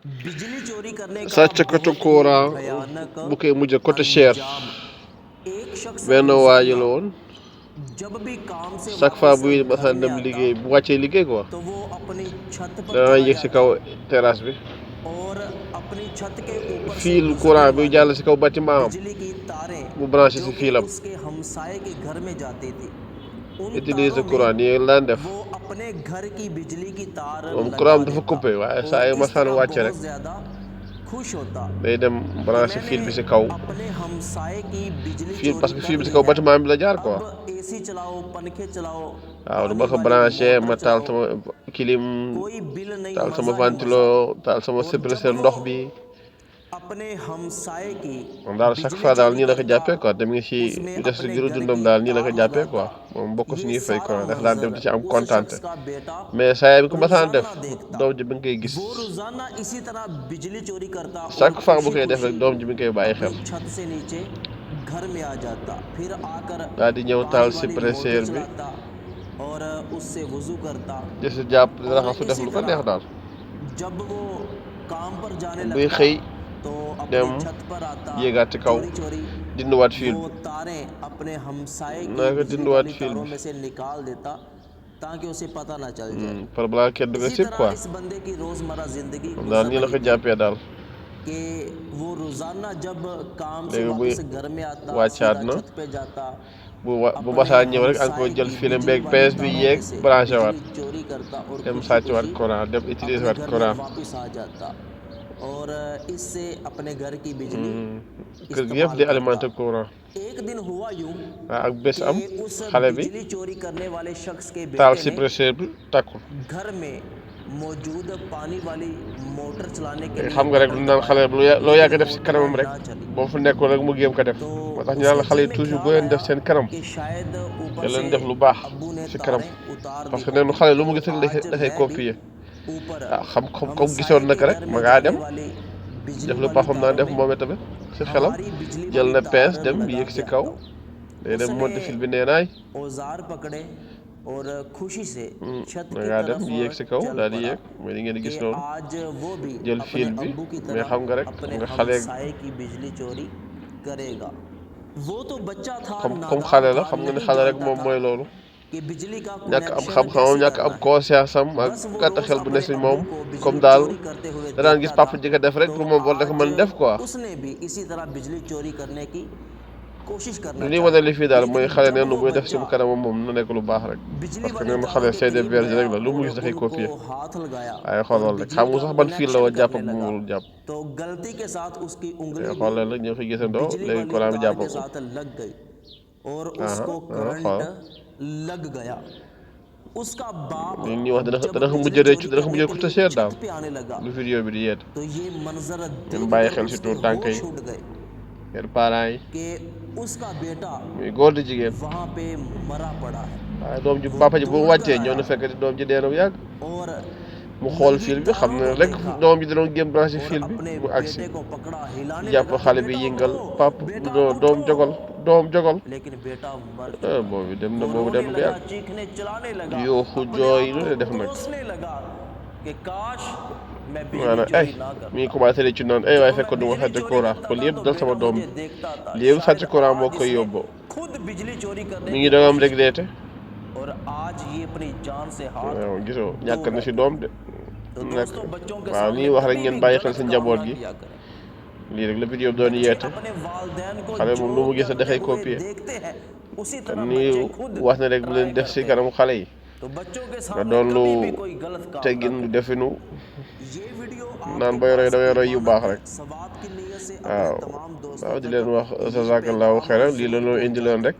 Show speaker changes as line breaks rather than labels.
बिजली चोरी करने का
sàccakatu
बहुत ही
courant
भयानक
bu koy mujj côté cher
अंजाम। एक शख्स
benn waaji
रोजाना
la woon
जब भी काम से
chaque fois
वापस
buy
घर
masaan
में
dem
आता
liggéey bu wàccee liggéey quoi
तो वो अपनी छत पर
dana
चला
yéeg si
जाता
kaw terrasse bi
और अपनी छत के ऊपर से
fil
गुजरने
courant bi
वाली
jàll si kaw bâtiment am
बिजली की तारें
mu branché
जो
si
कि
filam
उसके हमसाये के घर में जाती थी, उन तारों
utiliser
में
courant nii la daan def
वो अपने घर की बिजली की तार
moom courant
लगा
am dafa
देता
coupé waaye saa
और
yu
इस
masaan
तरह
wàcce rek
बहुत ज़्यादा खुश होता
day dem
कि
branché
मैंने
fil bi si kaw
अपने हमसाये की बिजली
fil
चोरी
parce que
कर
fil bi si
ली
kaw
है।
bâtiment bi la jaar quoi
अब एसी चलाओ, पंखे चलाओ,
waaw du
पानी
ma ko
वाली
branché
मोटर
ma taal
चलाओ,
sama clim
कोई बिल नहीं,
taal sama
मज़ा ही
ventilo
मज़ा।
taal sama
और जब
suppresseur
वो
ndox bi
अपने हमसाये की
moom daal chaque
बिजली
fois daal
चोरी
nii la ko
करता,
jàppee quoi te mi ngi si
उसमें
lu des si
अपने
giru
घर
dundam
की
daal nii la ko
तार
jàppee quoi
लगाता।
moom bokk
ये
suñuy fay
सारा
quoi ndax daan dem
मंजर
di ci am
उस
kontaante
शख्स का बेटा
mais saa yi bi ko masaan def
रोजाना देखता।
doom ji bi nga koy gis
वो रोजाना इसी तरह बिजली चोरी करता और
chaque fois bu
खुशी
koy def
खुशी
rek doom ji bi nga koy bàyyi
अपनी
xel
छत से नीचे घर में आ जाता, फिर आकर
daal di ñëw
पानी
taal
वाली मोटर
suppresseur bi
चलाता और उससे वजू करता।
di si jàpp di
और
raxasu def
इसी
lu ko neex
तरह
daal
जब वो काम पर जाने
buy
लगता
xëy
तो अपनी
dem
छत पर आता,
yéegaat ci kaw
चोरी चोरी
dindiwaat fil
वो
bi
तारें अपने हमसाये की
naa ko
बिजली
dindiwaat
वाली
fil
तारों
bi
में से निकाल देता ताकि उसे पता ना चल जाए।
par balaa kenn du ko
इसी
sib
तरह
quoi
इस बंदे की रोजमर्रा जिंदगी
moom daal
गुजर
nii la
रही
ko
थी
jàppee daal
कि वो रोजाना जब काम से
léegi buy
वापस घर में आता
wàccaat
सीधा
na
छत पे जाता,
bu
अपने
masaa ñëw rek encore
हमसाये
jël
की
filam
बिजली
beeg
वाली
PS bi
तारों
yéeg
में से
branché waat
बिजली चोरी करता और
dem
खुशी
sàcc waat
खुशी
courant dem utiliser
अपने
waat
घर में
courant
वापस आ जाता और इससे अपने घर की बिजली
kër gi yëpp
इस्तेमाल
di
करता।
alimenté courant
एक दिन हुआ यूं
waaw ak bés
कि
am
उस
xale bi
बिजली चोरी करने वाले शख्स के
taal
बेटे ने
suppresseur bi takkul
घर में मौजूद पानी वाली मोटर चलाने के लिए
xam nga rek
button
lu naan
दबाया,
xale loo
लेकिन
yàgg def si
motor
kanamam rek
ना चली।
boo fa nekkoon rek mu géem ko def
तो
moo tax ñu naan
उसके
la xale
जी
yi
में
toujours boo
ख्याल
leen def
आया
seen kanam
कि शायद ऊपर
te
से
leen def lu baax
अब्बू ने
si kanam
तारें उतार
parce
दी
que nee na
होंगी,
xale lu
तो
mu gis rek
आज
dafay
मैं भी
copier
ऊपर
ah xam
हमसाये
gisoon na
के
ko rek
घर
ma
में
ngaa
जाने
dem
वाली बिजली
def lu
वाली
baaxam naa
तारों
def
में
moom tamit si xelam
हमारी बिजली
jël
वाली
na
तार
PS dem
लगा
yéeg
के
si kaw
आता हूँ।
day dem
उसने
monte fil bi neenaay
औजार पकड़े और खुशी से छत
ma
की
ngaa dem
तरफ
yéeg si kaw
चल
daal di
पड़ा
yéeg mooy li ngeen di
कि
gis noonu
आज वो भी
jël
अपने
fil bi
अब्बू की
mais xam nga
तरह
rek xam
अपने
nga xale
हमसाये की बिजली चोरी करेगा। वो तो बच्चा था,
comme
नादान
xale la
था,
xam nga ne
नहीं
xale rek
जानता
moom
था
mooy loolu
कि बिजली का
ñàkk am
कनेक्शन
xam-xamam
कैसे
ñàkk
करना
am
है।
conscience am ak
बस वो
gàtt
रोज
xel bu ne
अपने
si
अब्बू
moom
को
comme
बिजली
daal
चोरी करते हुए
da daan gis
देखता था,
papa ji ko def rek
तो
pour moom war na ko
आज
mën def quoi
उसने भी इसी तरह बिजली चोरी करने की कोशिश करना
li ñuy
चाहा।
wane li fii daal mooy
लेकिन
xale
जब
neenu
वो
buy def si
बच्चा
kanamam moom na nekk lu baax rek
बिजली
parce que
वाली
neenu
तारों
xale
के
CD
करीब
vierge
गया
rek la lu mu
और
gis dafay
उनको
copier
हाथ लगाया
waaye
और
xoolal rek
बिजली
xamul
का
sax ban fil la
connection
woon jàpp
करने
bu mu
लगा,
warul jàpp
तो गलती के साथ उसकी
mais
उंगली भी
xoolal rek ñoo koy gisandoo
बिजली
léegi
वाली
courant bi
तार
jàpp
के
ko
साथ लग गई और
ah
उसको
ah
करंट
xoolal
लग gaya। उसका बाप
li ñuy wax
जब
dana ko mujj
बिजली
réccu
चोरी
dana ko
करने
mujj
के
coûter
लिए
cher daal
छत पे आने लगा
lu vidéo bi di yeete
तो ये मंजर
ngeen bàyyi
देखकर
xel si
उसके
tuut tànk yi
होश उड़ गए
ngeen parents yi
कि उसका बेटा
muy góor di jigéen
वहां पे मरा पड़ा है।
waaye doom ji
वो
papa ji bu
दौड़कर
wàccee ñëw
आया
na fekk doom ji dee na bu yàgg
और
mu xool
लगी
fil bi xam
तारों
ne
को
rek
देखा
doom ji da doon géem branché
और
fil bi
अपने
mu agsi
बेटे को पकड़ा, हिलाने
jàpp
लगा कि
xale bi
बेटा
yëngal
उठो,
pap
बेटा
doom
उठो।
jogal doom jogal
लेकिन बेटा मर चुका था।
boobu dem na
वो
boobu
रोने
dem na bu
लगा,
yàgg
चीखने चिल्लाने लगा,
yuuxu
अपने
jooy
आप
lu
को
ne def nag
कोसने लगा कि काश मैं बिजली
maanaam ay
चोरी ना
mi ngi
करता।
commencé réccu naan ay
जब
waay
मैं
fekkoon du ma
बिजली
sàcc
चोरी
courant
करता
kon
था
yëpp
तो
dal sama
बेटा
doom
मुझे देखता था,
léegi
शायद
sàcc courant moo
आज
koy
इसने
yóbboo
खुद बिजली चोरी करने
mi
की
ngi doon am
कोशिश की
regretté
और आज ये अपनी जान से हाथ
waaw gisoo
धो
ñàkk na si
बैठा।
doom de
तो
nag
दोस्तों बच्चों के
waaw li
सामने
ñuy wax rek
कभी
ngeen
भी
bàyyi xel
गलत
sa
काम
njaboot
ना
gi
किया करें।
lii rek la vidéo bi doon
बच्चे
yeete
अपने वालिदैन को
xale moom lu
जो
mu gis
करते
dafay
हुए
copier
देखते हैं उसी
te
तरह
nii
बच्चे खुद
wax na rek bu
try
leen def si
करते हैं।
kanamu xale yi
तो बच्चों के
nga
सामने
doon lu
कभी भी कोई गलत काम ना
teggin lu
करें।
definu
ये वीडियो
naan
आपके
booy roy
पास
dangay roy yu baax
इमानत
rek
सवाब की नीयत से अपने
waaw
तमाम दोस्तों
waaw di
तक
leen wax
ये
jazakallahu
पैगाम
xeyran lii la
ज़रूर
loo indi
पहुंचाएं।
loon rek